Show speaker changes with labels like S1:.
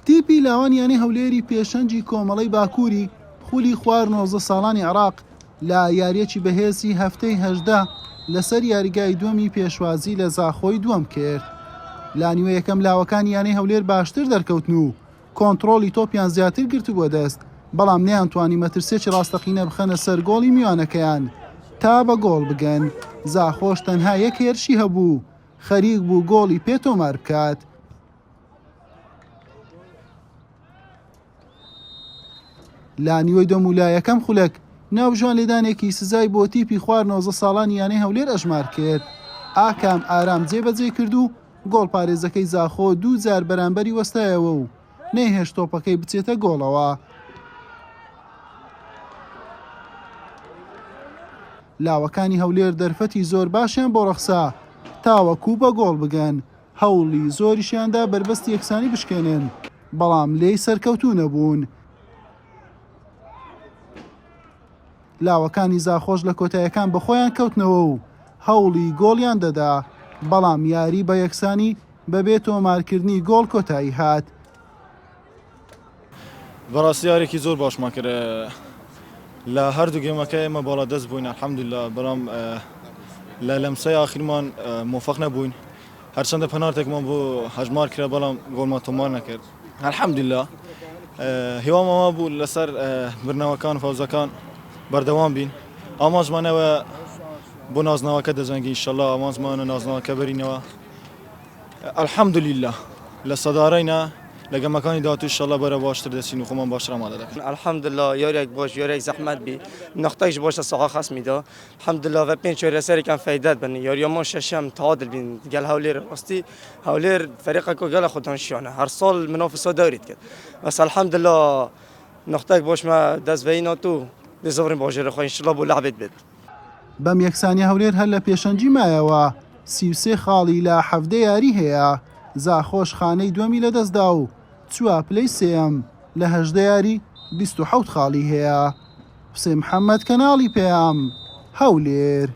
S1: تیپی لاوان یانەی هەولێری پێشەنگی کۆمەڵەی باکووری خولی خوار 19 ساڵانی عێراق لە یارییەکی بەهێزی هەفتەی 18 لەسەر یاریگای دووەمی پێشوازی لە زاخۆی دووەم کرد. لە نیوە یەکەم لاوەکانی یانەی هەولێر باشتر دەرکەوتن و کۆنتڕۆڵی تۆپیان زیاتر گرتبووە دەست، بەڵام نەیانتوانی مەترسییەکی ڕاستەقینە بخەنە سەر گۆڵی میوانەکەیان تا بە گۆڵ بگەن، زاخۆش تەنها یەک هێرشی هەبوو و خەریک بوو گۆڵی پێ تۆمار بکات. لە نیوەی دووەم و لە یەکەم خولەک ناوبژیوان لێدانێکی سزای بۆ تیپی خوار 19 ساڵانی یانەی هەولێر ئەژمار کرد، ئاکام ئارام جێبەجێی کرد و گۆڵپارێزەکەی زاخۆ دوو جار بەرامبەری وەستایەوە و نەیهێشت تۆپەکەی بچێتە گۆڵەوە. لاوەکانی هەولێر دەرفەتی زۆر باشیان بۆ ڕەخسا تاوەکو بە گۆڵ بگەن، هەوڵی زۆریشیاندا بەربەستی یەکسانی بشکێنن، بەڵام لێی سەرکەوتوو نەبوون. لاوەکانی زاخۆش لە کۆتایەکان بەخۆیان کەوتنەوە و هەوڵی گۆڵیان دەدا، بەڵام یاری بە یەکسانی بەبێ تۆمارکردنی گۆڵ کۆتایی هات.
S2: بەڕاستی یاریێکی زۆر باشمان کرد لە هەردوو گێمەکە ئێمە باڵا دەست بووین الحمدلله بەڵام لە لەمسەی ئاخیرمان مۆفق نەبووین هەرچەندە پەنارتێکمان بۆ هەژمار کرا بەڵام گۆڵمان تۆمار نەکرد الحمدلله هیوام ئەوە بوو لەسەر برنەوەکان فەوزەکان بەردەوام بین ئامانجمانەوە بۆ نازناوەکە دەجەنگین ئینشەڵا ئامانجمانە نازناوەکە بەرینەوە الحمدللە لە سەدارەینە لە گەمەکانی داهاتوو ئیشەڵا بەرەو باشتر دەچین و خۆمان باشتر ئامادە دەکەین.
S3: الحمدللە یاریەک باش یاریەک زەحمەت بی نقطەیش باشە ساحە خەسمی دا الحمدللە و پێنج یاریە سەرێکان فەیدەت بن یاریە ما شەشەم تعادل بین گەل هەولێر ڕاستی هەولێر فەریقەکە گەلە خودان شیانە هەر ساڵ منافسە دەوریت کرد بەس الحمدللە نقطەیەک باشمە دەست ڤەینات و دەزۆرین باژێرە خۆ ئینشەڵا بۆ لەعبێت بێت.
S1: بەم یەکسانیە هەولێر هەر لە پێشەنگی مایەوە، 33 خاڵی لە 17 یاری هەیە، زاخۆش خانەی دووەمی لەدەستدا و چووە پلەی سێیەم، لە 18 یاری 27 خاڵی هەیە. حوسێن محەمەد، کەناڵی پەیام، هەولێر.